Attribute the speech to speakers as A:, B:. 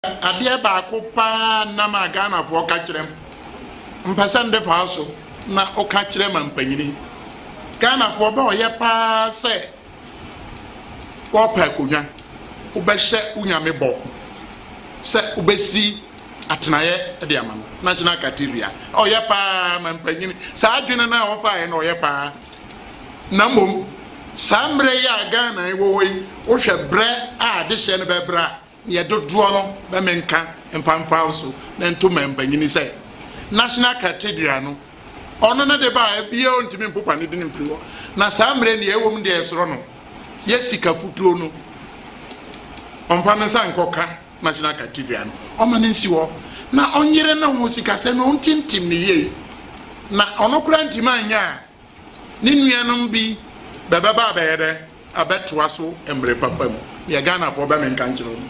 A: Adeɛ baako paa nam a Ghanafoɔ ka kyerɛ m, mpɛ sɛ nde fa so na woka kyerɛ ma mpanyini. Ghanafoɔ bɛ ɔyɛ paa sɛ wɔpɛ akonnwa, wobɛhyɛ wo Nyame bɔ sɛ wobɛsi atenaeɛ de ama no, National Cathedral. Ɔyɛ paa ma mpanyini. Saa adwene no a wɔfaeɛ no ɔyɛ paa. Na mmom saa mmerɛ yi a Ghana yi wɔ hɔ yi, wohwɛ berɛ a adehyeɛ no bɛbrɛ a, neɛ dodoɔ no bɛmenka mfamfa so na nto ma mpanyini sɛ National Cathedral no, ɔno no de ba a biara ntumi mpopa ne din mfiri hɔ. Na saa mmerɛ neɛ ɛwɔ mu deɛ ɛsoro no yɛ sika futuo no, ɔmfa ne nsa nkɔka National Cathedral no, ɔma no nsi hɔ na ɔnyere ne ho sikasɛm no, ɔntintim ne yie. Na ɔno koraa ntumi anyɛ a, ne nuanom bi bɛbɛba abɛyɛ dɛ abɛtoa so mmerɛ papa mu. Deɛ Ghanafoɔ bɛmenka nkyerɛ wɔn.